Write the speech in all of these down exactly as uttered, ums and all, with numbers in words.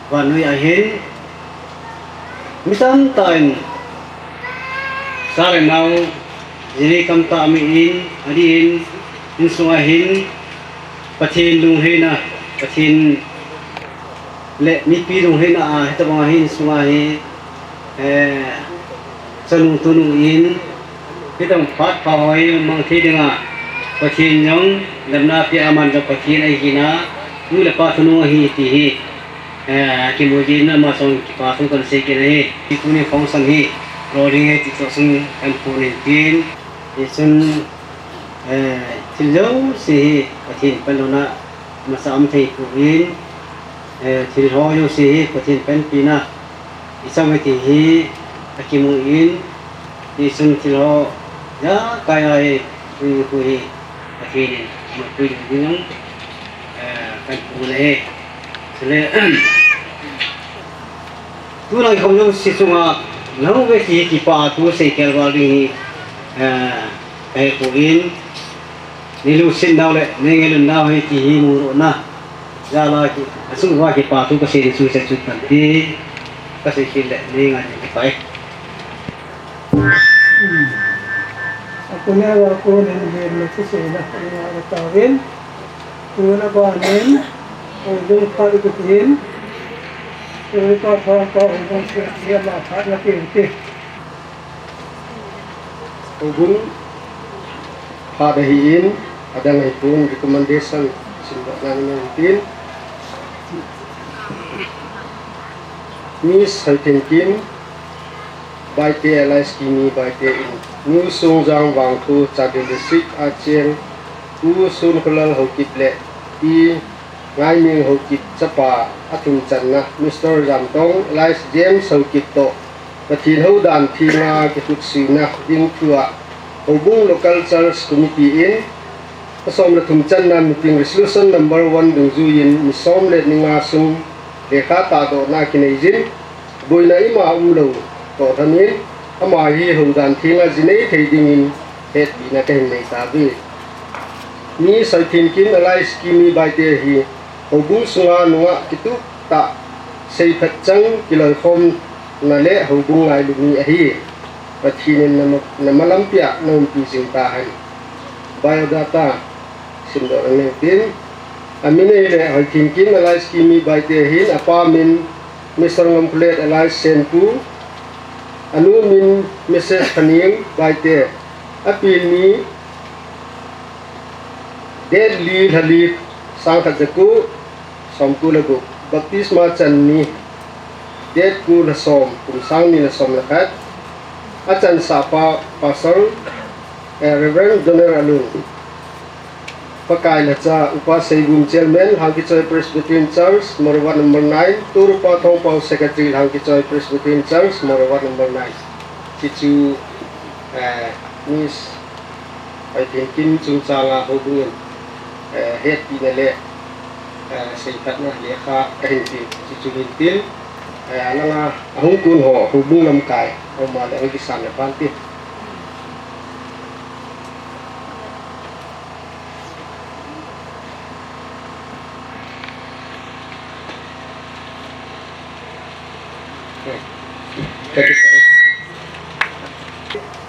Vannoi a hin mi tamtah in, cha le nao, jinei tamtah um in, adeh in, insung a hin Pathen lungheina, Pathen le mipi lungheina a, hitobang a hi insung a hi, eh, chanung thunung in, hitobang phat pha hoi mang thei dinga Pathen jong damna pia, aman jong Pathen ahi na, nu le pa thunung ahi ti hi, eh, kimu jin, ama jong kipa thu kan sei kit ahi. Tuni function hi lolhing e ti chu sung kan pun in tin, hichun, eh, thil jouse hi Pathen panlou na masa um thei pon, eh, thil ho jouse hi Pathen panpina i chang e ti hi akimu in, hichun thil ho jakai a hi, ui, ui, hi Pathen in mapui ding ding, eh, kan pun ahi. Chule, tunai khom jouse chunga nahung uve ti hi kipa thu sei khel val ding hi, eh, kahe pon, nei lungset nau le nei ngailutnau ahi ti hi mudoh na jal a ki, achung uva kipa thu kasei ding chu, chu, chu kan ti, kasei khel le nei ngai ding kipa e. Akuneva konin hin na kiseina, na tauvin. Tuna banin, houbung phat i kitin, tuna pa pha pa houbung phat i ama phat na tin ti. Houbung phat ahin, adang ahipon, recommendation simdoh nang nang tin. Miss Hoithenkim Baite alias Kimi Baite in New Songjang Vangkho, Chandel District a cheng Pu Sonkholal Haokip le Pi Ngaiming Haokip chapa athum channa Mister Jamtong alias James Haokip toh Pathen houdan thenga kikutsuina ding thua Houbung Local Church Committee in asom le thum channa meeting resolution number one dungjuiyin ni som le ni nga sung lekha tahdohna kineiyin, boina ima umlou toh lhonin, ama hi houdan thenga jinei thei dingin hetpina kahin nei tauve. Miss Hoithenkim alias Kimi Baite hi houbung sunga nungah kitup tah, seiphat chang kiloikhomna le houbung ngailu mi ahi. Pathen in nama, namalam pia naumpi jing tahen. Biodata simdoh nang nang tin. Amin ahile Hoithenkim alias Kimi Baite ahin, apa min Mister Ngomkholet alias Senpu, anu min Missus Phaning Baite, api ni date li lha li, sangkhat jako somko le gup, baptisma chan ni date ko lha som, kum sang ni le som le khat, achansahpa Pastor, eh, Reverend Donald Alun. Pakai lhacha Upa Seibum, Chairman, Lhangkichoi Presbyterian Church, Moreh Ward number nine, Torupa Thongpao, Secretary, Lhangkichoi Presbyterian Church, Moreh Ward number nine. Hichu, eh, Miss Hoithenkim chungchanga houbung in, eh, hetpina le, eh, seiphatna lekha kahin pe, hichu hin tin, eh, alanga ahung kon ho, houbung lamkai, aum a le hung kisan le pan tin.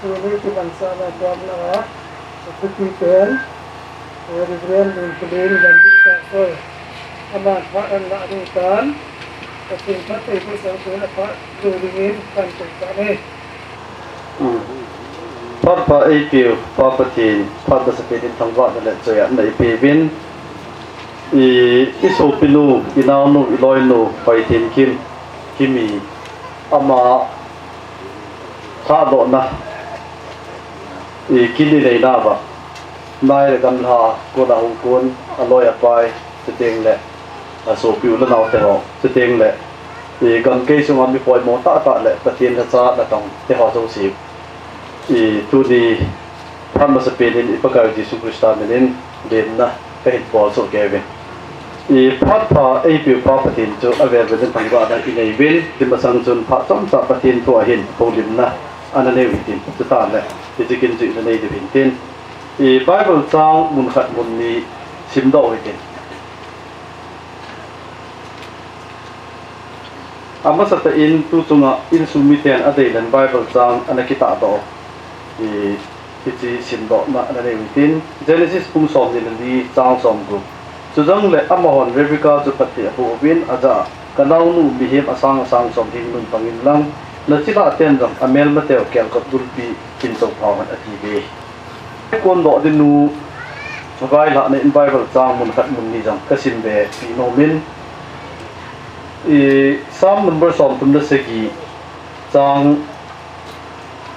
Tuni kimansahna tuamna a, athupi pen, Reverend Lun Pulin, Gambih Pastor, aman phat ahin lah ding tan, Pathen phattheiboh chang tuna phat, tu dingin kan tun tan e. Phat pha eipeu Pa Pathen, phat masapen in thangvahna le choi-atna ipeuvin. I, i sopinu, i naonu, i loinu, Hoithenkim, Kimi, ama lhadohna, i, kin inei nauva, nai le gamla, kona hung kon, aloi apai, chuteng le, asopiu le naote ho, chuteng le, i, gamkei sunga mi poimo tahtah le Pathen lhacha natong te ho jouse, i, tuni phat masapen in i Pakaiu Jesu Christa min in lemna kahin bolsoh kei uvin. I, phat pha eipeu Pa Pathen chu avel vel in thangvahna inei uvin, ti masang chun phat chomcha Pathen thu ahin houlimna ana neiu hitin, chuteng le hiche kin chu ina nei diu hintin. I, Bible chang mun khat mun ni simdoh u hitin. Amasatah in tuchunga insung miten adeilen Bible chang ana kitahdoh. I, hiche simdohna ana nei u hitin, Genesis bung somni le li chang somgup. Chujongle amahon Rebekah chu phatthei aboh uvin ajah a, Kanaonu mihem asang asang som hingnung pangin lang, nachilah ten jong amelmateu kelkot gulpi in chopha hen atiuve. Kondoh ding u vailhahna in Bible chang mun khat mun ni jong kasim be peh nomin, i, Psalm number somthum le sagi, chang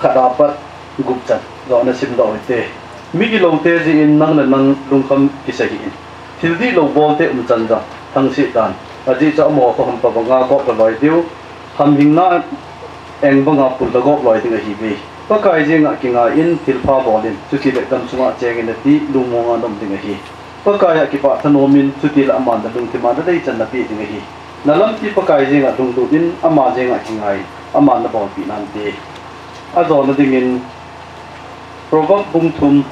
khat apat gup chan jong ana simdoh u hite. Migilou te jeh in nang le nang lungkham kisa hih in. Thil dihlou bolte umchan jong thangset tan, ajeh chu amaho khohampa banga gop lha loi diu, hamhingna eng banga pul lha gop loi ding ahiuve. Pakai jenga kingai in thilpha bol in, chutile gamsunga cheng in nati lungmonga naum ding ahi. Pakaiya kipah thanomin, chutile aman nalungthima nadei chan napeh ding ahi. Nalampi Pakai jenga lhunglut in, ama jenga kingai in, aman nabolpeh nante. Ajona dingin, Proverb bung thum,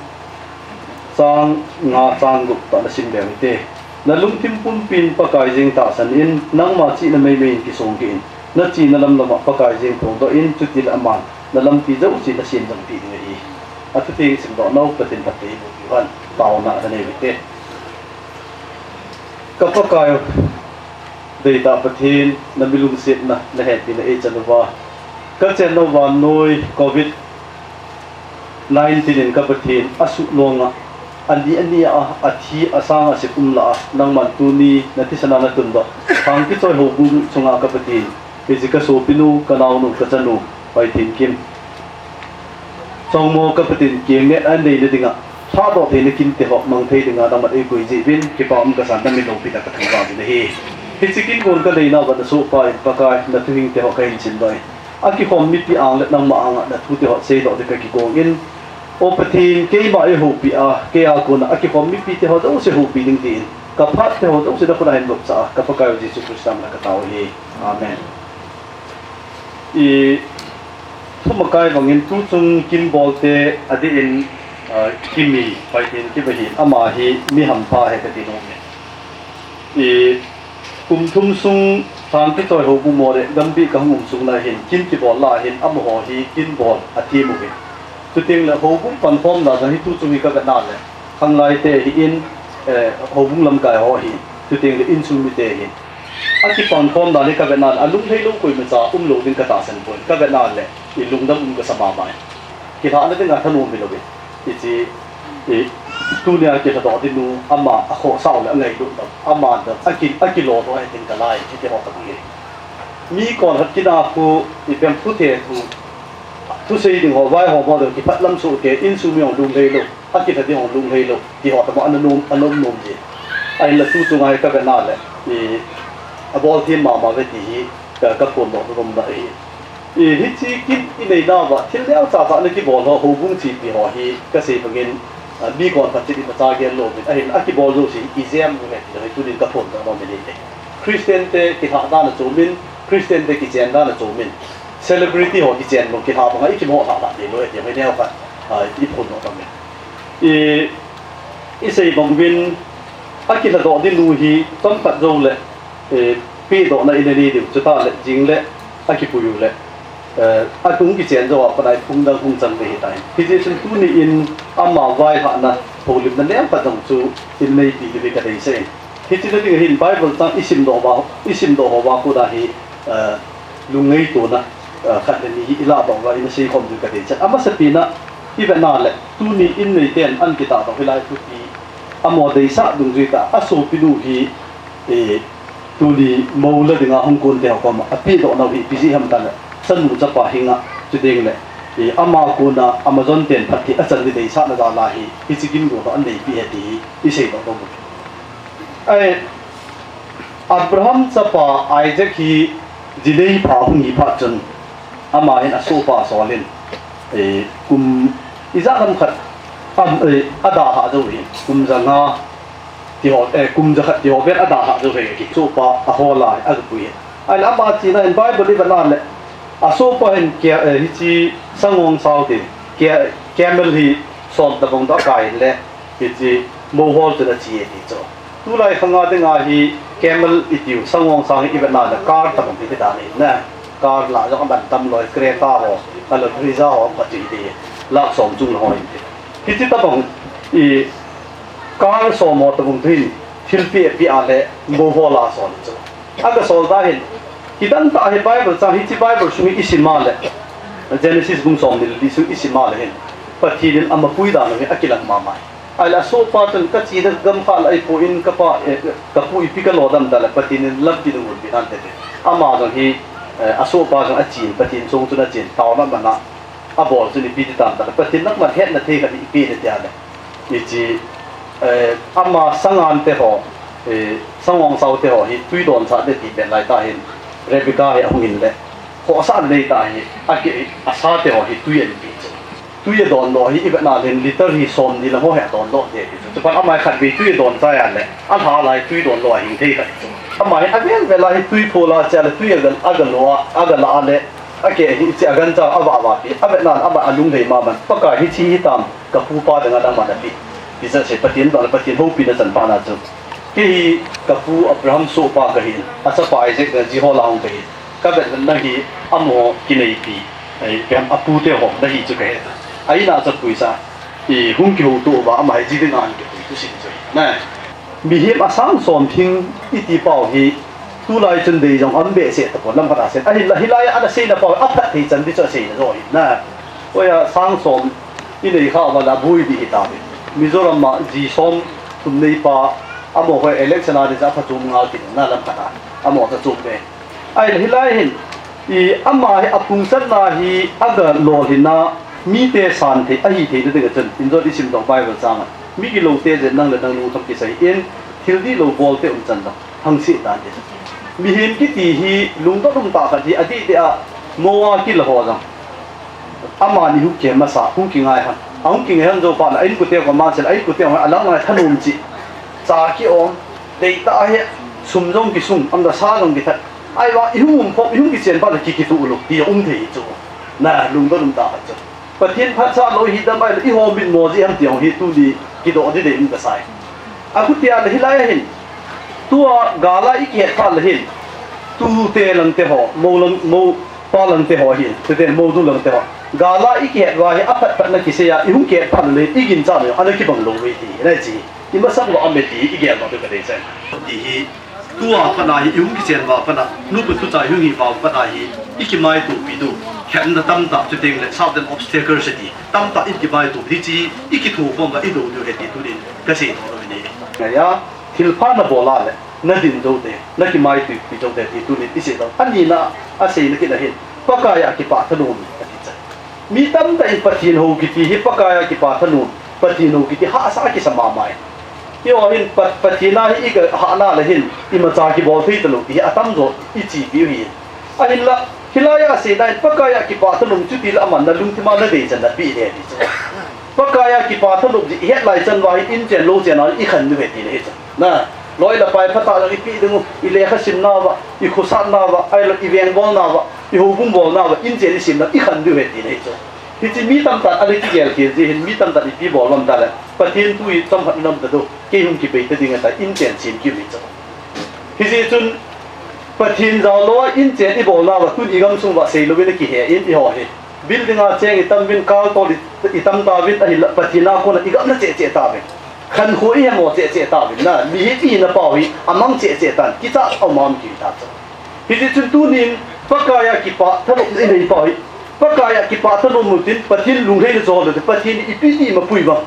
chang nga chang gup toh nasim be u hite. Nalungthim pumpin Pakai jeng tahsan in, nangma chihna meimei in kisong hih in. Nachena lamlama Pakai jeng phongdoh in, chutile aman nalampi jouse nasem jangpeh ding ahi. Athutheng simdoh nau Pathen phatthei boh peh hen. Taona ana nei u hite. Ka Pakai, deitah Pathen, nami lungsetna, nahetpina eichan uva, kachen nau vannoi covid nineteen in ka Pathen asuh longa, ani ani a, athi asang asep umlah a, nangman tuni nathisana natundoh Thangkichoi houbung chunga ka Pathen, hiche kasopinu, kanaonu, kachanu, Hoithenkim, Chongmo ka Pathen, kengnet a neina dinga, lhahdoh theina kinte ho mang thei dinga nangman eikoi jeh uvin, kipa um kasan, namin loupina kathangvah uvin ahi. Hiche kin gon kaneina uva nasohpa in Pakai, nathuhingte ho kahin simdoh in, akikhom mipi ang le nangma anga nathute ho seidoh ding kakigong in, O Pathen, keima eihoupeh a, keia kona akikhom mipite ho jouse houpi ding tin, kaphatte ho jouse nakhut a hin lopsah a, ka Pakai u Jesu Christa mina katao ahi. Amen. I, thumakai bangin tuchung kin bolte adeh in, ah, Kimi, Hoithenkim ahin, ama hi mi hampha ahi kati nom e. I, kum thum sung Thangkichoi houbung mo le Gambih kahung um sung na hin, kin kibol lah a hin, amaho hi kin bol athem uvin. Chutengle houbung pankhomna jong hi tuchung hi kavetna le, khanglaite ahin, eh, houbung lamkai ho ahin, chutengle insung mite ahin. Akipankhomna le kavetna le, alunglhai lou koimacha umlou ding katahsan poi, kavetna le, i lungdam um kasa mama e. Kilhahna dinga thanom hilou e. Hiche, i, tunia kilhadoh ding u, ama akhohsah u le angailut lou, ama jong aki, akilodoh ahi tin kalai, hitiho tobang hi. Mi kon khat kin a khu, ipi ham, thuthe thu, thusei ding ho, vaihom ho jong kiphatlam sohkei, insung mi jong lunglhai lou, akilha ding jong lunglhai lou, tiho tobang ana nom, ana um nom ji. Ahinla tuchunga hi kavetna le, i, abol them mama uve ti hi, ka, kaphondoh nom na ahi. I, hiche kin ineinauva, thil neocha cha nakibol ho, houbung chepi ho hi, kasei bangin, ah, mi kon khat cheh in imacha gel louvin, ahin akibol jouse hi ijem u ahi ti hi tunin kaphondoh nom in ahi. Christian te kilhah dan a chomin, Christian te kichen dan a chomin, celebrity ho kichen bang kilhah banga ikimu lhah lhah theilou ahi ti hi neokhat, ah, iphondoh nom in. I, isei bang uvin, akilhadoh ding u hi chomkhat joule, eh, pehdohna inei diu, chutah le jingle akipui u le, eh, atung kichen jou a pat a phung dang hung chang ding ahitai. Hijeh chun tuni in ama vailhahna houlimna neokhat jong chu ineipi diu hi kadeisah in. Hiche na ding ahin Bible chang isimdoh uva, isimdoh ho uva kona hi, eh, lungngaitona, eh, khat le ni hi ilahdoh uva inaseikhom diu kadeichan. Amasapen a ivetna le, tuni in neiten an kitahdoh hilai thupi, amaho deisah dungjui tah a asopinu hi, eh, tuni mou la dinga hung konte ho koma apehdoh nau hi ipi jeh ham tile, chanu chapa hinga, chutengle, eh, ama kona Amazon ten phatthei achan ding deisahna jal a hi, hiche kin gon ho aneipi ahi ti hi iseidoh nom u. Ai, Abraham chapa Isaac hi jinei pha hung hi phat chun, ama hin asohpa asol in, eh, kum ijat ham khat, am, eh, adalhah jou hin, kum janga, tiho, eh, kum jakhat tiho vel adalhah jou hin, sohpa ahol a, akipui hin. Ahinla ama chena in Bible ivetna le, asohpa hin kia, eh, hiche sangongsao tin, kia, camel hi som tobang toh akai in le, hiche mou hol chun ache e ti chu. Tulai khanga dinga hi camel itiu, sangongsang hi ivetna le car tabang hi dan ahi na. Car lah jong aban tam loi, Creta ho, aloi Brezza ho, pati hi lakh som chung ho hi. Hichi tabang i car som ho tabang tuhin thilpi epi a le mo ho la son chu. Aga sol da hin. Hidang ta hi Bible chang hichi Bible sung hi isim a le. Genesis bung som ni li sung isim a le hin. Pathen in amapui dan hi akilang mama. Ahile asohpa chun, "Kachena gam kha la ipui in kapa, eh, kapu ipi kalo dam tale, Pathen in lampi nung un pinan te te." Ama jong hi, eh, asohpa jong achen, Pathen chung chun achen, taona mana abol chun ipi ti tam tale, Pathen nangman hetna thei khat ipi ne tia le. Hichi, eh, ama sangan te ho, eh, sangongsau te ho hi tui don sa te ti pen lai ta hin, Rebecca hi ahung in le, khohsah nei ta hi, ake, asa te ho hi tui an pi chu. Tui adon doh hi, ivetna le liter hi som ni lang ho hi adon doh te ti chu. Chupan ama khatvei tui adon chai a le, alha lai tui don lou a hing thei khat chu. Ama hi avel vel a hi tui phola che a le, tui agal, agal lou a, agal a le, ake hi che agan cha ava va pi. Avetna ama alung lei ma man. Pakai hichi hi tam, kapu pa dang a dang man api. Ti cha se Pathen don, Pathen houpi na chan pa na chu. Kei hi kapu Abraham sohpa kahi. Achapa Isaac na ji ho la hung kahi. Kavet na hi amaho kineipi, eh, ipi ham apu te ho na hi chu kahe ta. Aina chapui sa, i hung kihouto uva ama hi ji ding a an kipui tu sin chu. Na, mihem asang som thing iti pau hi, tulai chun dei jong um behseh tapon lam khat a sen. Ahinla hilai a ana seina pau, aphat thei chan di chu aseina jo hi. Na, oya sang som inei kha uva la bui di hi ta ve. Mizoram a ji som thum nei pa, amaho election a di cha phachom ngal tin na lam khat a. Amaho cha chom ve. Ahile hilai hin, i ama hi apung chatna hi aga lolhin a, mite san thei, ahi theina dinga chun, injot isim doh Bible chang a. Migilou te jeh nang le nang lungtham kisei in, thil dihlou bol te um chan jong, hangse dan te. Mihem kiti hi, lungdon um tah khat hi, adih deh a, mo a kila ho jong. Amani hung kihe masa, hung kingai han. Ahung kingai han jou phat le, a inkote koma chele, a inkote koma alang ngai thanom chi. Cha ki-om, deitah a hi, sum jong kisung, amda sa jong kithat. Ahivang, ihung um khom, ihung kichen phat le ki, kituh lou, ti um thei chu. Na, lungdon um tah khat chu. Pathen phatsah lou hi dam ahile, eiho mitmo jeh ham ti jong hi tuni kidoh ding dei um kasai. Akhutia le hilai a hin, tua gal a ikihet phat le hin, tute lang te ho, mo lang, mo pa lang te ho hin, tute mo du lang te ho. Gal a ikihet uva hi aphat phat na kisei a, ihung kihet phat le iginchat u ana kibang lou ve ti, na chi. Imasang uva aume ti igel uva kadei chen. Ti hi, tua phat na hi ihung kichen uva phat na, nupa tucha ihung hi uva phat na hi, ikimaitopi diu. Khetna tamtah chuteng le, certain obstacles ti. Tamtah in kimaitopi, hichi, ikithokhom uva, idou diu ahi ti tunin, kasei nom ahi. Ngaiya, thilpha nabol a le, nadin jou te, nakimaitopi jou te, ti tunin, isei ding. Anina, aseina kit a hin, Pakai a kipah thanom, ati cha. Mi tamtah in Pathen hou kiti hi, Pakai a kipah thanom, Pathen hou kiti hahsa kisa mama e. Eiho hin Pat-, Pathen a hi iga hahna le hin, imacha kibol thei talou ti hi atamjo ichepi u hi. Ahinla, hilai a seina in Pakai a kipah thanom chuti le aman nalungthim a nadei chan napeh le ti chu. Pakai a kipah thanom ti ihet lai chan uva hi inchen louchen a ikhen diu ahi ti le hi chu. Na, loi le pai phatah jong ipeh ding u, ilekha simna uva, ikhosatna uva, ahilou iveng bolna uva, ihoubung bolna uva, inchen isimna ikhen diu ahi ti le hi chu. Hichi mi tamtah ana kigel khel ji hin mi tamtah ipi bol uvam tale, Pathen thu hi chomkhat in um ta diu, kei hung kipei ta ding ati, inchen sem kium hi chu. Hijeh chun, Pathen jaolou a inchen ibolna uva tun igamsung uva seilouvin akihe in eiho hi. Building a cheng itam uvin, kal tol i, itam tauvin, ahinla Pathen a kona igamla cheh cheh tauvin. Khankho ihemo cheh cheh tauvin na, mihem ihina pau hi, amang cheh cheh tan, kichat aum aum kit ta chu. Hijeh chun tunin, Pakai a kipah thanopna inei pau hi, Pakai a kipah thanom utin, Pathen lunglhaina jol utin, Pathen in ipi ti mapui vang.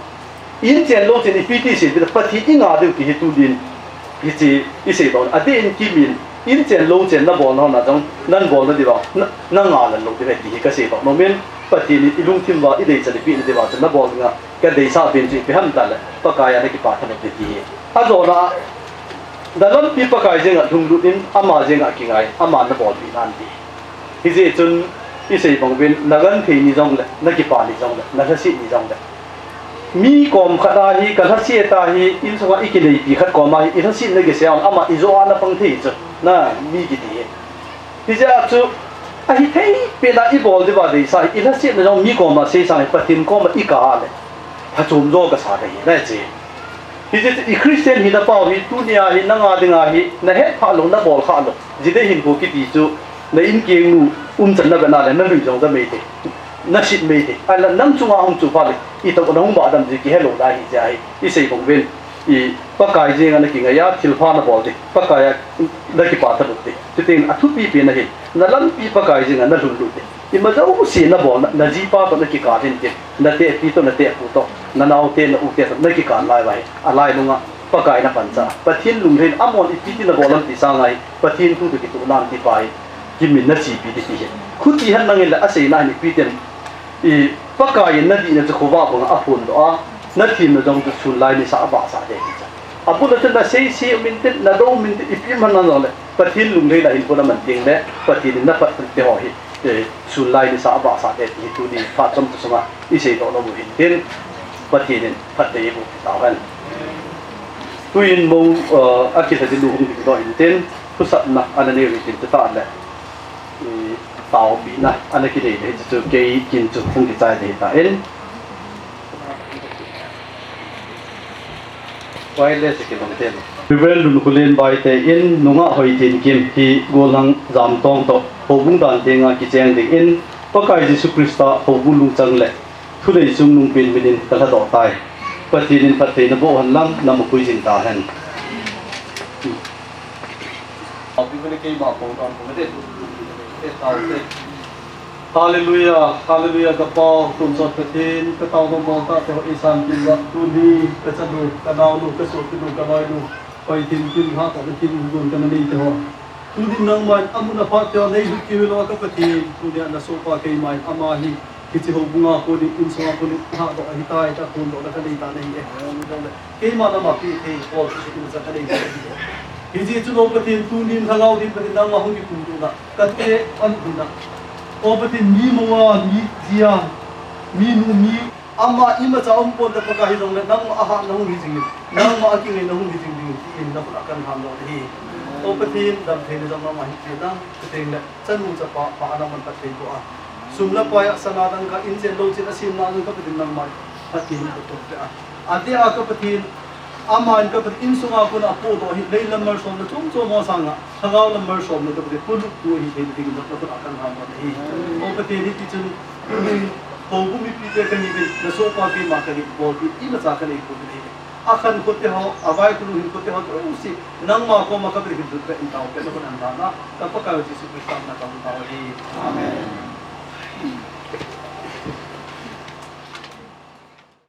Inchen louchen ipi ti sei, Pathen inga diu ti hi tunin, hichi isei doh, adeh in kimin, inchen louchen nabolna hon a jong, nabolna diuva, na, nanga lal lou diu ahi ti hi kasei doh nomin, Pathen in ilungthim uva, idei chan ipi na diuva, chun nabol dinga, kadeisah pen chu ipi ham tale, Pakai a nakipah thanop ding ti hi. Ajona, nalampi Pakai jenga lhunglut in, ama jenga kingai, aman nabolpeh nan ti. Hijeh chun, isei bang uvin, nagenthei ni jongle, nakipah ni jongle, nalhaset ni jongle. Mi kom khat a hi, kalhaset ta hi, insunga ikineipi khat kom a hi, ilhasetna kisei a, ama ijo a napang thei chu, na, mi kiti hi. Hijeh a chu, ahithei pen a ibol diuva deisah hi, ilhasetna jong mi kom a sei sang hi, Pathen kom a ikah le, phachom jo kasa ta hi, na chi. Hiche chu i Christian hina pau hi, tunia hi nanga dinga hi, nahet kha lou, nabol kha lou. Jide hin ko kiti chu, na inkeng nu umchan navet na le, nalui jong jamei te. Nasit mei te. Ahila nang chunga hung chu pha le, itoh nahung ba dam ji kihelou lai hi jeh ahi. Isei bang uvin, i Pakai jenga nakingai a, thilpha nabol te. Pakai a nakipa talut te. Chuteng athupi pen ahi, nalampi Pakai jenga nalhun lut te. Ima jouse nabol na, najipa toh nakikal hin tin, natehpi toh, natehpu toh, nanaote, naute toh, nakikal lai uva hi, alai nunga, Pakai napancha, Pathen lunglhaina, amahon ipi ti nabol ham ti sanga hi, Pathen thu toh kitoh nan ti pa hi, kimin nachepi ding ti hi. Khuti hen nang hinla aseina hin ipi tin, i Pakai in nadihna chu khovah banga aphondoh a, nathemna jong chu sun lai nisa avahsah ding ti chu. Abul a chun naseise um intin, nadou um intin, ipi um hen nang jongle, Pathen lunglhaina hin puna man teng le, Pathen in naphat te ho hi, eh, sun lai nisa avahsah ding ti hi tuni phat chomcha sunga isei doh nom u hin tin, Pathen in phatthei eiboh tauhen. Tuin mou, eh, akilha ding nu hung dingdoh intin, thusapna ana nei u hitin, chutah le, eh, taopina ana kinei le hiche chu kei kin chu hung kichai ding ahitan. Reverend Lunkholen Baite in nungah Hoithenkim hi gollhang Jamtong toh houbung dan tenga kicheng dingin Pakai Jesu Christa houbung lungchang le thunei chungnung pen minin kalhadoh tai. Pathen in phatthei naboh henlang, namapui jing tahen. Hallelujah, hallelujah, ka Pa, tonsot Pathen, ka taona bol tah te ho, eisanpeh uva, tuni, ka chanu, ka naonu, ka sopi nu, ka loinu, Hoithenkim, Lhahtohna kin gon kana nei te ho. Tuni nangman amun aphat te ho, neilut keu hilou a ka Pathen, tunia nasohpa keiman, ama hi, hiche houbunga konin, insunga konin, lhahdoh ahitai, tia phondohna kanei tan ahi e. Keima nama peh thei, Paul, hiche kin cha kanei tan ahi e. Hijeh chun O Pathen, tunin Lhagao Theng Pathen nangma hung kipuidohna. Kati e, an huna. O Pathen, mi mong a, mi ji a, mi nu, mi ama imacha umpon te Pakai hijongle, nangma ahatna hung hi jingin, nangma akingaina hung hi jing dingin, tin nakhut a kahin lhamdoh ahi. O Pathen, damtheina jong nangma hin pe tan, chuteng le, chanu chapa, pa a nangman phatthei boh a. Sum le pai a, sana dangka, inchen louchen a semna jong ka Pathen nangma phatthei hin boh peh a. Adeh a ka Pathen, Aman ka Pathen insunga kona apohdoh hi, lei lam malsomna chom chom ho sanga, lhagao lam malsomna ka Pathen poluttu ahi thei dingin nakhut a kahin lhamdoh ahi. O Pathen, hiti chun, houbung mipite kahiuvin, nasohpa keima kahi, bolpeh imacha kanei pouvin ahi. Akhankho te ho, avaikhu lunghinkho te ho, jouse, nangma koma ka Pathen hin lhut beh in taopeh nakhut a kahin lhamdoh a, ka Pakai Jesu Christa mina kahin tao ahi. Amen.